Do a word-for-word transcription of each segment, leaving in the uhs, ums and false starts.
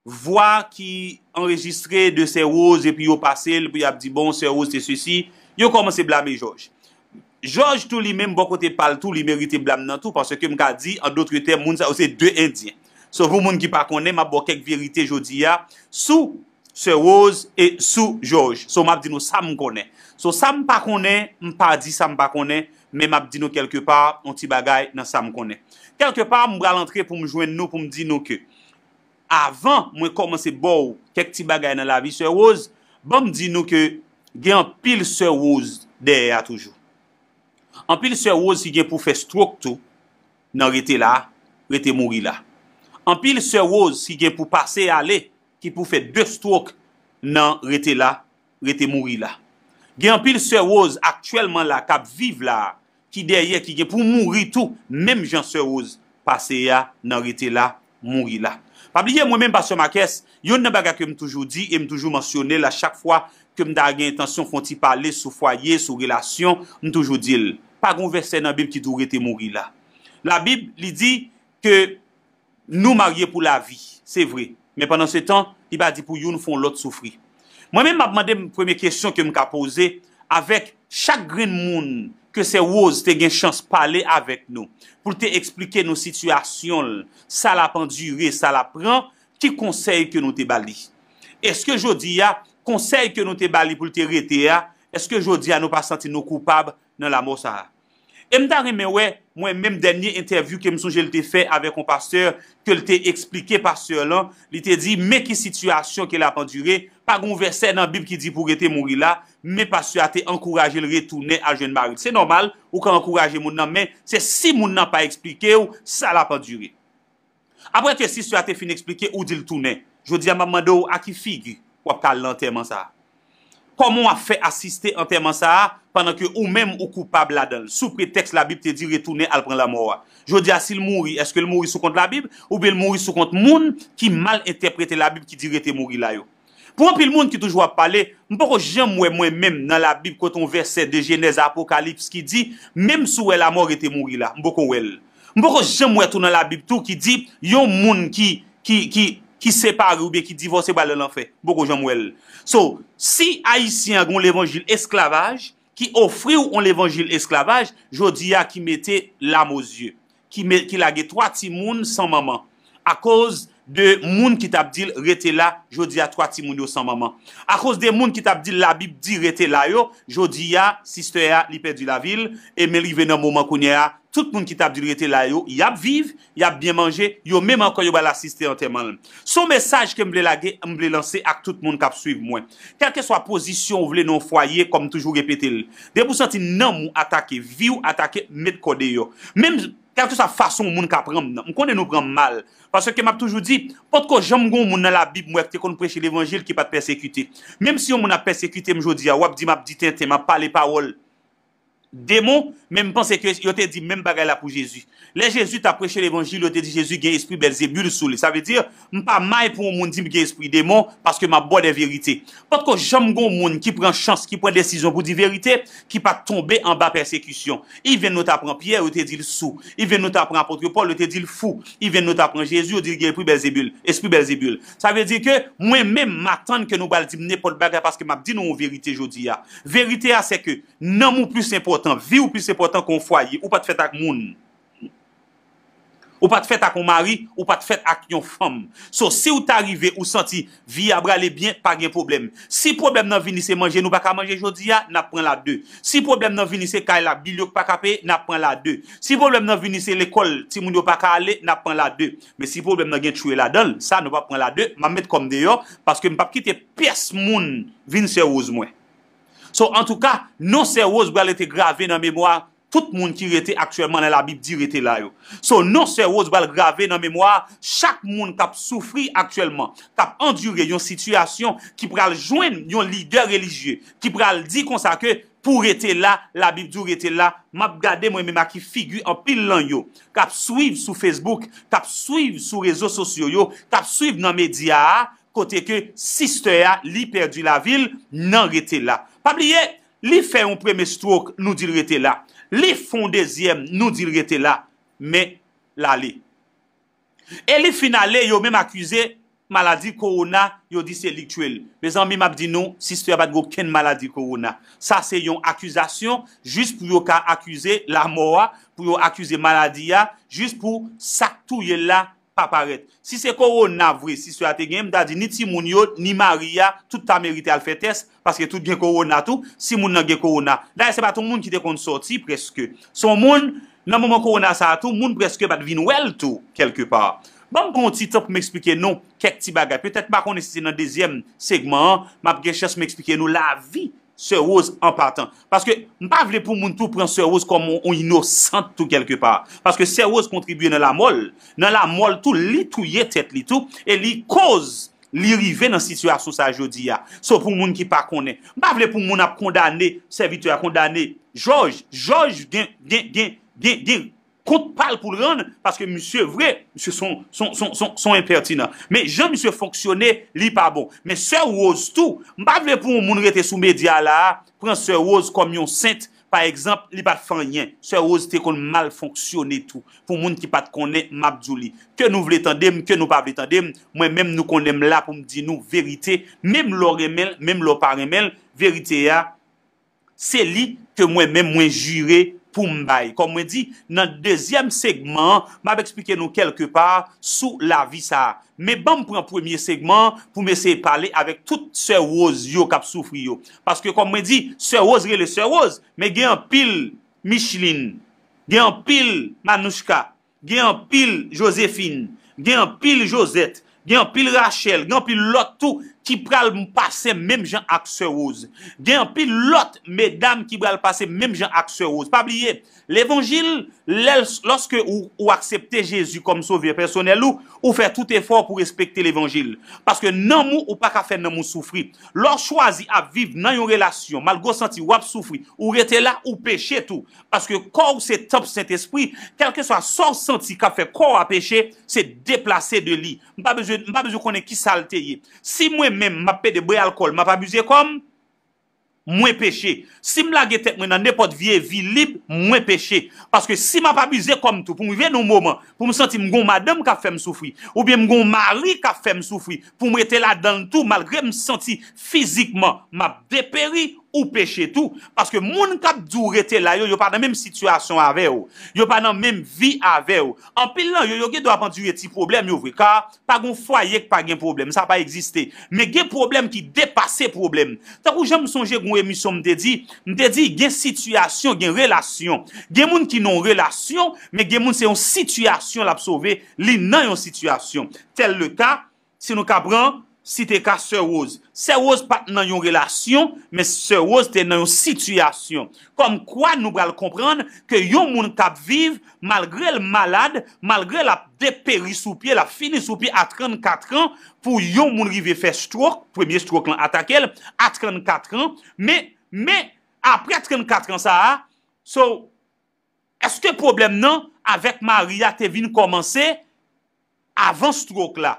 vwa ki anrejistre de Sè Rose epi yo pase l pou y ap di, bon, Sè Rose te sesi, yo kòmanse blame Jòj. Jòj tou li menm, bò kote pa l tou, li merite blam nan tou, paske m ka di, an dòt tèm, moun sa yo se de Endyen. So, pou moun ki pa konnen, m ap ba w kèk verite jodi a sou Sè Rose e sou Jòj. So, m ap di nou sa m konnen. So, sa m pa konnen, m pa di sa m pa konnen, men m ap di nou kèlke pa, yon ti bagay nan sa m konnen. Kèlke pa, m pral antre pou m jwenn nou, pou m di nou ke avan mwen kòmanse ba w kèk ti bagay nan lavi Sè Rose, ban m di nou ke gen anpil Sè Rose dèyè a toujou. Anpil Sè Rose ki gen pou fè stroke tou nan rete la, rete mouri la. Anpil Sè Rose ki gen pou pase ale, ki pou fè de stroke nan rete la, rete mouri la. Gen anpil Sè Rose aktyèlman la k ap viv la, ki dèyè, ki gen pou mouri tou, menm jan Sè Rose pase a nan rete la, mouri la. Pa bliye, mwen menm, Pastè Marques, youn nan bagay ke m toujou di e m toujou mansyone l a chak fwa ke m ta gen entansyon fè yon ti pale sou fwaye, sou relasyon, m toujou di l, pa gen yon vèsè nan Bib ki di w rete mouri la. Labib, li di ke nou marye pou lavi, se vre. Men pandan se tan, li pa di pou youn fè yon lòt soufri. Mwen menm, m ap mande m premye kesyon ke m ka poze, avèk chak grenn moun ke Sè Rose te gen chans pale avèk nou, pou l te eksplike nou sitiyasyon l, sa l ap andire, sa l ap pran, ki konsèy ke nou te ba li? Èske jodi a, konsèy ke nou te ba li pou l te rete a, èske jodi a nou pa santi nou koupab nan lanmò sa a? E m ta renmen wè, mwen menm, dènye entèvyou ke m sonje l te fè avèk yon pastè, ke l te eksplike pastè lan, li te di, men ki sitiyasyon ke l ap andire, pa gen yon vèsè nan Bib ki di pou rete mouri la, men pastè a te ankouraje l retounen al jwenn mari l. Se nòmal, ou ka ankouraje moun nan, men se si moun nan pa eksplike w sa l ap andire. Apre ke sista a te fin eksplike, ou di l tounen. Jodi a, m ap mande w a ki figi w ap ka al nan antèman sa a? Kòman w ap fè asiste antèman sa a pandan ke ou menm ou koupab ladan l, sou pretèks Labib te di retounen al pran lanmò a? Jodi a, si l mouri, èske l mouri sou kont Labib, oubyen l mouri sou kont moun ki mal entèprete Labib ki di rete mouri la yo? Pou anpil moun ki toujou ap pale, m poko janm wè mwen menm nan Labib kote yon vèsè de Jenèz a Apokalips ki di, menm si w wè lamò rete mouri la. M poko wè l. M poko janm wè tou nan Labib tou ki di yon moun ki, ki, ki, ki separe oubyen ki divòse pral nan lanfè. M poko janm wè l. So, si Ayisyen an gen yon levanjil esklavaj, ki ofri w yon levanjil esklavaj, jodi a ki mete lam o zye, ki, me, ki lage twa timoun san manman. Akoz de moun ki t ap di l rete la, jodi a twa timoun yo san manman. Akoz de moun ki t ap di l Labib di rete la yo, jodi a, sistè a, li pèdi lavi l, e men rive nan moman kounye a, tout moun ki t ap di l rete la yo, y ap viv, y ap byen manje, yo menm ankò yo pral asiste antèman l. Se yon mesaj ke m vle lage, m vle lanse ak tout moun k ap swiv mwen. Kèlkeswa pozisyon w vle nan yon fwaye, kòm m toujou repete l, depi w santi nanm ou atake, vi w atake, met kò deyò. Menm kèlkeswa fason yon moun ka pran m nan, m konnen nou pran m mal. Paske m ap toujou di, potko janm gen yon moun nan Labib m wè ki te konn preche levanjil ki pa t pèsekite. Menm si yon moun ap pèsekite m jodi a, w ap di m ap di tenten, m ap pale pawòl demon, men m panse ke yo te di menm bagay la pou Jezi. Lè Jezi t ap preche levanjil, yo te di Jezi gen espri Bèlzebil sou li. Sa vle di, m pa may pou yon moun di m gen espri demon, paske m ap ba w de verite. Potko janm gen yon moun ki pran chans, ki pran desizyon pou di verite, ki pa t tonbe anba pèsekisyon. Even nou ta pran Pyè, yo te di l sou. Even nou ta pran apot Pòl, yo te di l fou. Even nou ta pran Jezi, yo di l gen espri Bèlzebil. Espri Bèlzebil. Sa vle di ke mwen menm, m atann ke nou pral di m nenpòt bagay paske m ap di nou yon verite jodi a. Verite a, se ke nanm ou plis enpòtan, vi w plis enpòtan ke yon fwaye. Ou pa t fèt ak moun. Ou pa t fèt ak yon mari, ou pa t fèt ak yon fanm. So, si w ta rive, ou santi vi a prale byen, pa gen pwoblèm. Si pwoblèm nan vini se manje nou pa ka manje jodi a, n ap pran la de. Si pwoblèm nan vini se kay la, bil yo k pa ka peye, n ap pran la de. Si pwoblèm nan vini se lekòl, timoun yo pa ka ale, n ap pran la de. Men si pwoblèm nan gen tchwe ladan l, sa nou p ap pran la de, m ap met kò m deyò, paske m p ap kite pyès moun vin sè Rose mwen. So, antouka, non sè Rose pral rete grave nan memwa tout moun ki rete aktyèlman nan Labib di rete la yo. So, non sè Rose pral grave nan memwa chak moun k ap soufri aktyèlman, k ap andire yon sitiyasyon, ki pral jwenn yon lidè relijye, ki pral di konsa ke pou rete la, Labib di w rete la, m ap gade mwen menm a ki figi anpil nan yo k ap swiv sou Facebook, k ap swiv sou rezo sosyo yo, k ap swiv nan medya a, kote ke sistè a, li pèdi lavi l nan rete la. Pa bliye, li fè yon premye stroke, nou di l rete la. Li fè yon dezyèm, nou di l rete la. Men, l ale. E li fin ale, yo menm akize maladi kowona, yo di se li k tye l. Mezanmi, m ap di nou, sistè a pa t gen okenn maladi kowona. Sa se yon akizasyon, jis pou yo ka akize lanmò a, pou yo akize maladi a, jis pou sa k touye l la pa parèt. Si se kowona vre, sistè a te gen, m ta di ni timoun yo, ni mari a, tout ta merite al fè tès, paske tout gen kowona tou, si moun nan gen kowona. Dayè, se pa t yon moun ki te konn sòti prèske. Se yon moun, nan moman kowona sa a tou, moun prèske pa t vin wè l tou, kèlkepa. Ban m pran yon ti tan pou m eksplike nou kèk ti bagay. Petèt m pa konnen si se nan dezyèm segman an, m ap gen chans m eksplike nou lavi Sè Rose an patan. Paske m pa vle pou moun tou pran Sè Rose kòm yon, yon inosant tou kèlkepa. Paske Sè Rose kontribye nan lanmò l. Nan lanmò l tou, li touye tèt li tou, e li koz li rive nan sitiyasyon sa jodi a. So, pou moun ki pa konnen, m pa vle pou moun ap kondane sèvitè a, kondane Jòj. Jòj gen, gen, gen, gen, gen kont pa l pou l rann, paske misye vre, misye son, son, son, son, son enpètinan. Men jan misye fonksyone, li pa bon. Men Sè Rose tou, m pa vle pou yon moun rete sou medya la a, pran Sè Rose kòm yon sent, pa egzanp, li pa t fè anyen. Sè Rose te konn mal fonksyone tou. Pou moun ki pa t konnen, m ap di w li. Ke nou vle tande m, ke nou pa vle tande m, mwen menm nou konnen m la pou m di nou verite, menm lè w renmen l, menm lè w pa renmen l, verite a, se li ke mwen menm mwen jire pou m bay. Kòm mwen di, nan dezyèm segman an, m ap eksplike nou kèlkepa sou lavi sa a. Men ban m pran premye segman an pou m eseye pale avèk tout Sè Rose yo k ap soufri yo. Paske kòm mwen di, Sè Rose rele Sè Rose, men gen anpil Micheline, gen anpil Manouchka, gen anpil Joséphine, gen anpil Josette, gen anpil Rachel, gen anpil lòt tou ki pral pase menm jan ak Sè Rose. Gen anpil lòt medam ki pral pase menm jan ak Sè Rose. Pa bliye, levanjil, lè l, lòske ou, ou aksepte Jezi kòm sovè pèsonèl ou, ou fè tout efò pou respekte levanjil. Paske nanm ou, ou pa ka fè nanm ou soufri. Lè w chwazi ap viv nan yon relasyon, malgre w santi w ap soufri, ou rete la, ou peche tou. Paske kò w se tanp Sentespri, kèlkeswa sa w santi k ap fè kò w a peche, se deplase de li. M pa bezwen, m pa bezwen konnen ki sa l te ye. Si mwen menm, m ap pede bwè alkòl, m ap abize kò m, mwen peche. Si m lage tèt mwen nan nenpòt vye vi lib, mwen peche. Paske si m ap abize kò m tou, pou m rive nan yon moman, pou m santi m gon madanm k ap fè m soufri, oubyen m gon mari k ap fè m soufri, pou m rete ladan l tou, malgre m santi fizikman m ap deperi, ou peche tou. Paske moun k ap di w rete la yo, yo pa nan menm sitiyasyon avè w. Yo pa nan menm vi avè w. Anpil nan yo, yo gen dwa ap andire ti pwoblèm yo vre, ka pa gen fwaye k pa gen pwoblèm, sa pa egziste. Men gen pwoblèm ki depase pwoblèm. Tankou jan m sonje gen yon emisyon m te di, m te di gen sitiyasyon, gen relasyon. Gen moun ki nan yon relasyon, men gen moun se yon sitiyasyon l ap sove, li nan yon sitiyasyon. Tèl le ka, si nou ka pran, site ka Sè Rose. Sè Rose pa t nan yon relasyon, men Sè Rose te nan yon sitiyasyon. Kòmkwa nou pral konprann ke yon moun k ap viv, malgre l malad, malgre l ap deperi sou pye, l ap fini sou pye a trannkat an, pou yon moun rive fè stroke, premye stroke lan atake l, a trannkat an, men, men, apre trannkat an sa a, so, èske pwoblèm nan avèk mari a te vin kòmanse avan stroke la?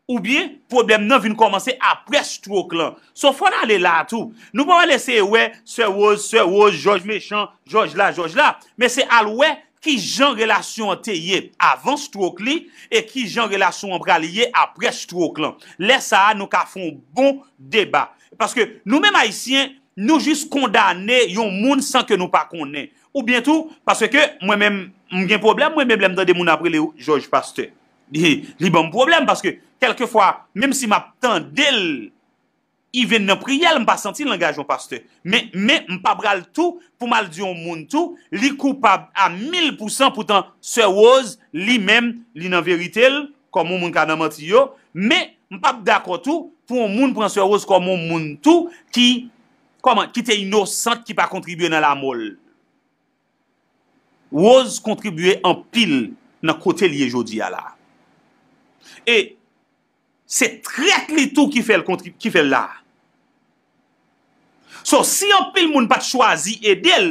Oubyen pwoblèm nan vin kòmanse apre stroke lan? So, fò n ale la a tou. Nou pa pral eseye wè Sè Rose, Sè Rose, Jòj mechan, Jòj la, Jòj la. Men se al wè kijan relasyon an te ye avan stroke li e kijan relasyon an pral ye apre stroke lan. Lè sa a, nou ka fè yon bon deba. Paske nou menm Ayisyen, nou jis kondane yon moun san ke nou pa konnen. Oubyen tou, paske mwen menm, m gen pwoblèm, mwen menm lè m tande moun ap rele Jòj pastè. Li, li ban m pwoblèm, paske kèlkefwa, menm si m ap tande l, even nan priyè l, m pa santi langaj yon pastè. Men, men, m pa pral tou, pou m al di yon moun tou, li koupab a mil pousan, poutan Sè Rose, li menm, li nan verite l, kòm yon moun ka nan manti yo, men, m p ap dakò tou, pou yon moun pran Sè Rose kòm yon moun tou, ki, kòman, ki te inosant, ki pa kontribye nan lanmò l. Rose kontribye anpil nan kote l ye jodi a la. E se trèt li tou ki fè l kontrib-, ki fè l la. So, si anpil moun pa t chwazi ede l,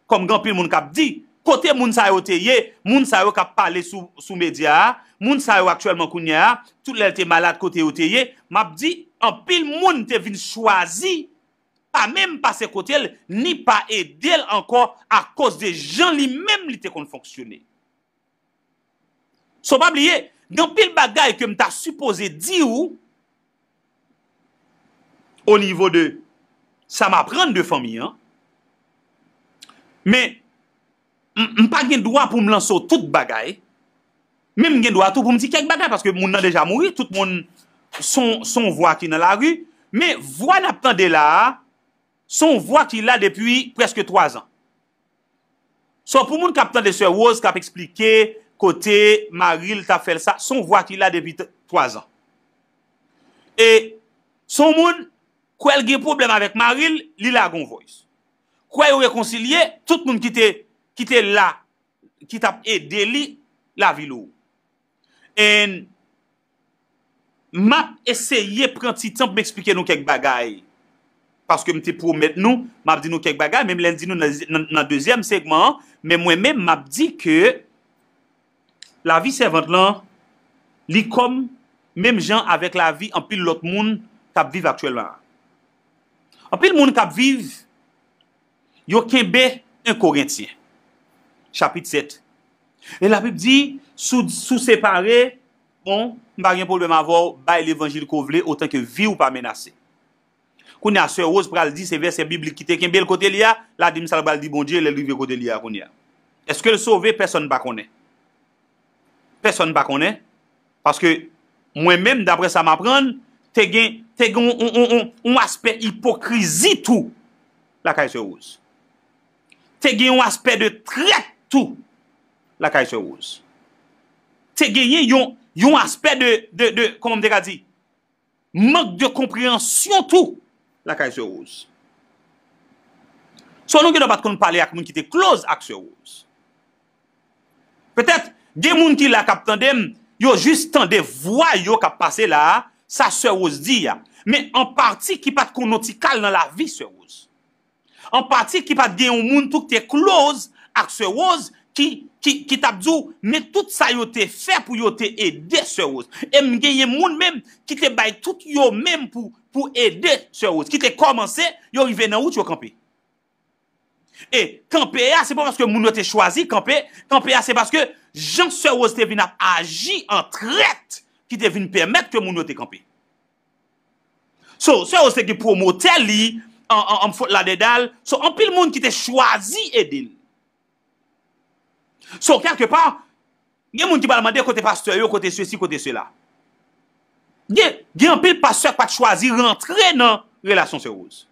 kòm gen anpil moun k ap di, kote moun sa yo te ye, moun sa yo k ap pale sou, sou medya a, moun sa yo aktyèlman kounye a, tout lè l te malad kote yo te ye, m ap di, anpil moun te vin chwazi pa menm pase kote l, ni pa ede l ankò akoz de jan li menm li te konn fonksyone. So, pa bliye, Gen anpil bagay ke m ta sipoze di w o nivo de sa m aprann de fanmi an. Men m, m pa gen dwa pou m lanse w tout bagay. Men m gen dwa tou pou m di kèk bagay, paske moun nan deja mouri, tout moun son, son vwa ki nan lari. Men vwa n ap tande la a, son vwa ki la depi prèske twa zan. So, pou moun k ap tande Sè Rose k ap eksplike kote mari l t ap fè l sa, son vwa ki la depi t-, twa zan. E son moun, kwè l gen pwoblèm avèk mari l, li lage yon voice. Kwè yo rekonsilye, tout moun ki te, ki te la, ki t ap ede li, lavi lou. And m ap eseye pran ti tan pou m eksplike nou kèk bagay. Paske m te pwomèt nou, m ap di nou kèk bagay, menm lè m di nou nan, nan, nan dezyèm segman an, men mwen menm, m ap di ke lavi sèvant lan, li kòm menm jan avèk lavi anpil lòt moun k ap viv aktyèlman an. Anpil moun k ap viv, yo kenbe en Korentyen, chapit sèt. E Labib di, si w, si w separe, bon, m pa gen pwoblèm avè w, bay levanjil ke w vle, otan ke vi w pa menase. Kounye a, Sè Rose pral di se vèsè biblik ki te kenbe l kote li a, l a di m sa l pral di Bondye lè l rive kote li a kounye a. Èske l sove? Pèsonn pa konnen. Pèsonn pa konnen. Paske mwen menm, daprè sa m aprann, te gen, te gen yon, yon, yon, yon, yon aspè ipokrizi tou lakay Sè Rose. Te gen yon aspè de trèt tou lakay Sè Rose. Te genyen yon, yon aspè de, de, de, kòman m te ka di? Mank de konpreyansyon tou lakay Sè Rose. So, nou gen dwa pa t konn pale ak moun ki te close ak Sè Rose. Petèt, gen moun ki la k ap tande m, yo jis tande vwa yo k ap pase la a, sa Sè Rose di a. Men an pati ki pa t konn yon ti kal nan lavi Sè Rose. An pati ki pa t gen yon moun tou ki te close ak Sè Rose, ki, ki, ki t ap di w, men tout sa yo te fè pou yo te ede Sè Rose. E m genyen moun menm ki te bay tout yo menm pou, pou ede Sè Rose, ki te kòmanse, yo rive nan wout, yo kanpe. E kanpe a, se pa paske moun yo te chwazi kanpe, kanpe a, se paske jan Sè Rose te vin ap aji an trèt ki te vin pèmèt ke moun yo te kanpe. So, Sè Rose te gen pwomotè li, an, an, an fot la dèdal. So, anpil moun ki te chwazi ede l. So, kèlkepa, gen moun ki pral mande kote pastè yo, kote sesi, kote sela. Gen, gen anpil pastè ki pa t chwazi rantre nan relasyon Sè Rose.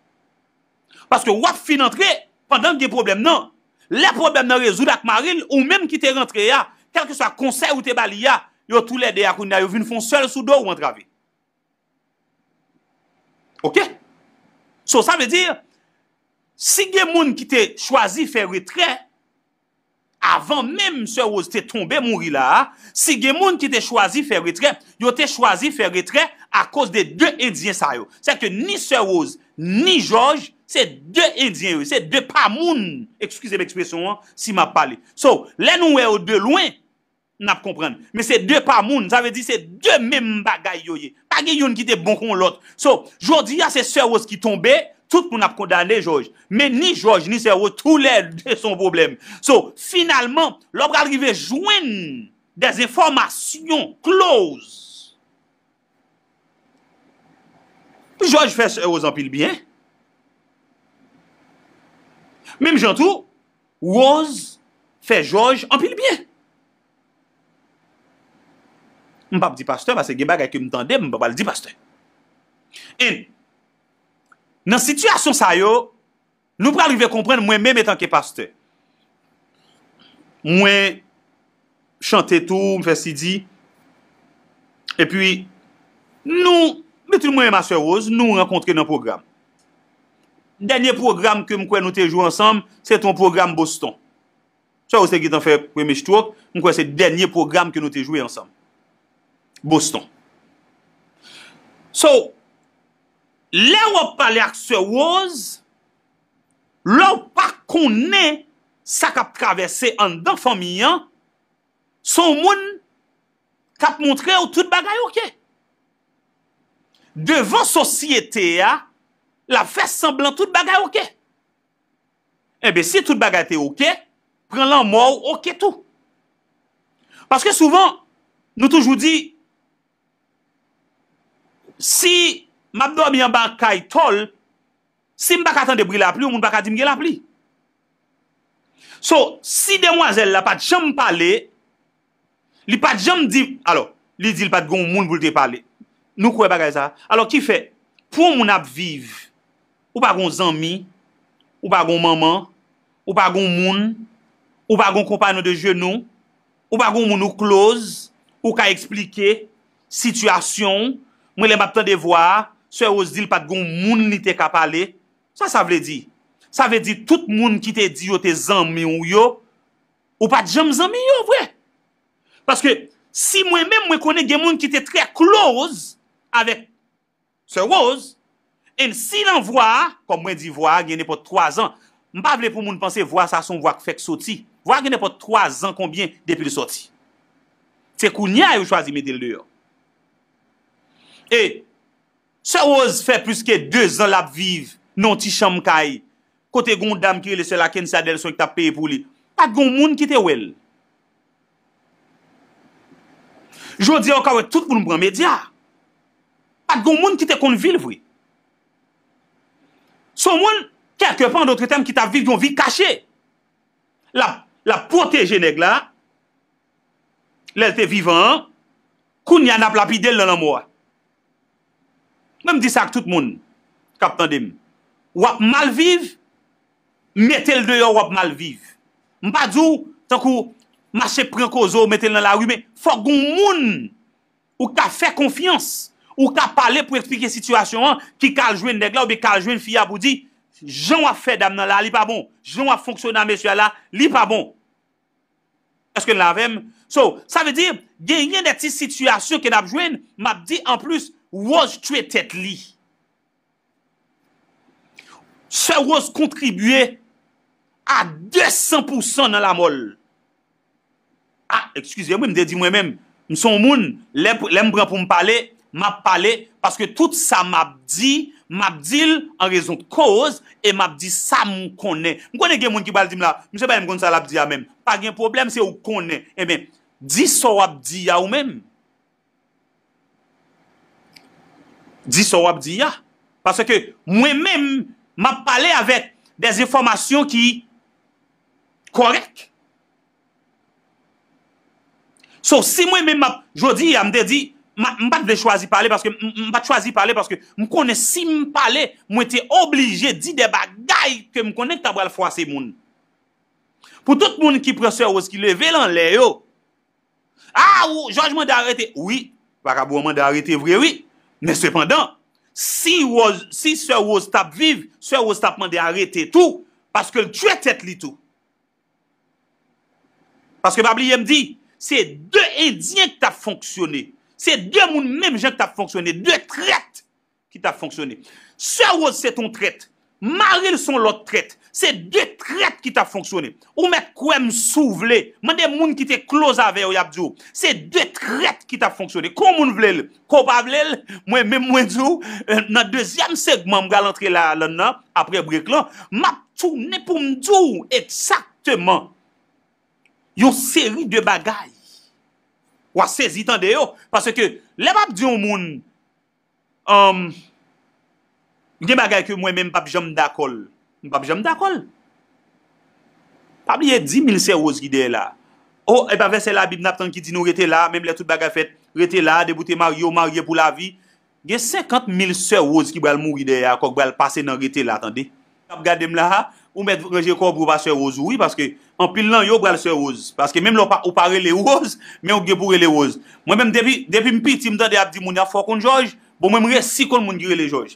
Paske w ap fin antre pandan l gen pwoblèm nan. Lè pwoblèm nan rezoud ak mari l, ou menm ki te rantre a, kèlkeswa konsèy ou te ba li a, yo toulède a kounye a, yo vin fè yon sèl sou do w antrave. Oke? So, sa vle di, si gen moun ki te chwazi fè retrè, avan menm Sè Rose te tonbe mouri la a, si gen moun ki te chwazi fè retrè, yo te chwazi fè retrè akoz de de Endyen sa yo. Sèke ni Sè Rose, ni Jòj, se de Endyen yo, se de pa moun. Eskize m ekspresyon an, si m ap pale. So, lè nou wè yo de lwen, n ap konprann. Men se de pa moun, sa vle di se de menm bagay yo ye. Pa gen youn ki te bon kon lòt. So, jodi a se Sè Rose ki tonbe, tout moun ap kondane Jòj. Men ni Jòj, ni Sè Rose, toulède se yon pwoblèm. So, finalman, lè w pral rive jwenn dèzenfòmasyon close, Jòj fè Sè Rose anpil byen. Menm jan tou, Rose fè Jòj anpil byen. M p ap di pastè, paske gen bagay ke m tande, m pa pral di pastè. And, nan sitiyasyon sa yo, nou pral rive konprann mwen menm etanke pastè. Mwen chante tou, m fè C D. Epi, nou, Betty, mwen menm a Sè Rose, nou rankontre nan pwogram. Dènye pwogram ke m kwè nou te jwe ansanm, se te yon pwogram Boston. Sè Rose te gentan fè premye stroke, m kwè se dènye pwogram ke nou te jwe ansanm. Boston. So, lè w ap pale ak Sè Rose, lè w pa konnen sa k ap travèse anndan fanmi an, se yon moun k ap montre w tout bagay oke. Devan sosyete a, l ap fè sanblan tout bagay oke. Enben, si tout bagay te oke, pran lanmò w oke tou. Paske souvan, Nou toujou di, si m ap dòmi anba kay tòl, si m pa ka tande bri lapli, yon moun pa ka di m gen lapli. So, si demwazèl la pa t janm pale, li pa t janm di, alò, li di l pa t gen yon moun pou l te pale. Nou kwè bagay sa? Alò, ki fè, pou yon moun ap viv, ou pa gen yon zanmi, ou pa gen yon manman, ou pa gen yon moun, ou pa gen yon konpanyon de jenou, ou pa gen yon moun ou close, ou ka eksplike sitiyasyon w. Mwen, lè m ap tande vwa a, Sè Rose di l pa t gen yon moun li te ka pale. Sa sa vle di? Sa vle di tout moun ki te di yo te zanmi w yo, ou pa t janm zanmi yo vre. Paske si mwen menm, mwen konnen gen moun ki te trè close avèk Sè Rose, and si nan vwa a, kòm mwen di vwa a gen nenpòt twa zan, m pa vle pou moun panse vwa sa se yon vwa k fèk soti. Vwa a gen nenpòt twa zan konbyen depi l soti. Se kounye a yo chwazi mete l deyò. E Sè Rose fè plis ke de zan l ap viv nan yon ti chanm kay, kote gen yon dam ki rele Sè Lakensa Delson ki t ap peye pou li. Pa t gen yon moun ki te wè l. Jodi a, ou ka wè tout moun pran medya. Pa t gen yon moun ki te konn vi l vre. Se yon moun, kèlke pa, an dòt tèm, ki t ap viv yon vi kache. L ap, l ap pwoteje nèg la, lè l te vivan an, kounye a n ap lapide l nan lanmò a. Mwen, m di sa ak tout moun k ap tande m. W ap mal viv, mete l deyò, w ap mal viv. M pa di w, tankou, mache pran koze w, mete l nan lari, men fòk gen yon moun ou ka fè konfyans, ou ka pale pou eksplike sitiyasyon an, ki ka al jwenn nèg la oubyen ka al jwenn fi a pou di, jan w ap fè dam nan la, li pa bon. Jan w ap fonksyone a mesye a la, li pa bon. Èske n la avè m? So, sa vle di, genyen de ti sitiyasyon ke n ap jwenn, m ap di anplis, Rose tchwe tèt li. Sè Rose kontribye a de san pou san nan lamò l. Ah, eskize m, wi, m te di mwen menm, m se yon moun, lè, lè m pran pou m pale, m ap pale, paske tout sa m ap di, m ap di l an rezon de koz, e m ap di sa m konnen. M konnen gen moun ki pral di m la, misye pa menm konn sa l ap di a menm. Pa gen pwoblèm, se ou k konnen. Ebyen, di sa w ap di a ou menm. Di sa w ap di a. Paske mwen menm, m ap pale avèk des enfòmasyon ki kòrèk. So, si mwen menm m ap, jodi a, m te di, m a, m pa t vle chwazi pale paske m, m, m pa t chwazi pale paske m konnen si m pale, mwen te oblije di de bagay ke m konnen k ta pral fwase moun. Pou tout moun ki pran Sè Rose ki leve l anlè yo, ah, ou, Jòj mande arete. Wi, vakabon an mande arete vre, wi. Men sepandan, si Rose, si Sè Rose t ap viv, Sè Rose t ap mande arete tou, paske l tchwe tèt li tou. Paske pa bliye m di, se de Endyen ki t ap fonksyone. Se de moun menm jan ki t ap fonksyone, de trèt ki t ap fonksyone. Sè Rose se t on trèt. Mari l se on lòt trèt. Se de trèt ki t ap fonksyone. Ou mèt kwè m si w vle. Mande moun ki te close avè yo, y ap di w. Se de trèt ki t ap fonksyone. Kon moun vle l, kon pa vle l, mwen menm mwen di w, euh, nan dezyèm segman m pral antre la, la nan, apre break lan, m ap tounen pou m di w egzakteman yon seri de bagay. W a sezi tande yo. Paske lè m ap di yon moun, um, gen bagay ke mwen menm m p ap janm dakò l. M p ap janm dakò l. Pa bliye di mil Sè Rose ki dèyè la. O, e pa vèsè Labib n ap tann ki di nou rete la, menm lè tout bagay fèt, rete la, depi w te marye, w marye pou lavi. Gen senkant mil Sè Rose ki pral mouri dèyè a, kòk pral pase nan rete la, tande. W ap gade m la, ou mèt ranje kò w pou w pa Sè Rose ou, wi, paske anpil nan yo pral Sè Rose. Paske menm lè w pa, ou pa rele Rose, men ou gen pou rele Rose. Mwen menm, depi, depi m piti, m tande y ap di moun y ap fè w konn Jòj. Bon, mwen, m resi konn moun ki rele Jòj.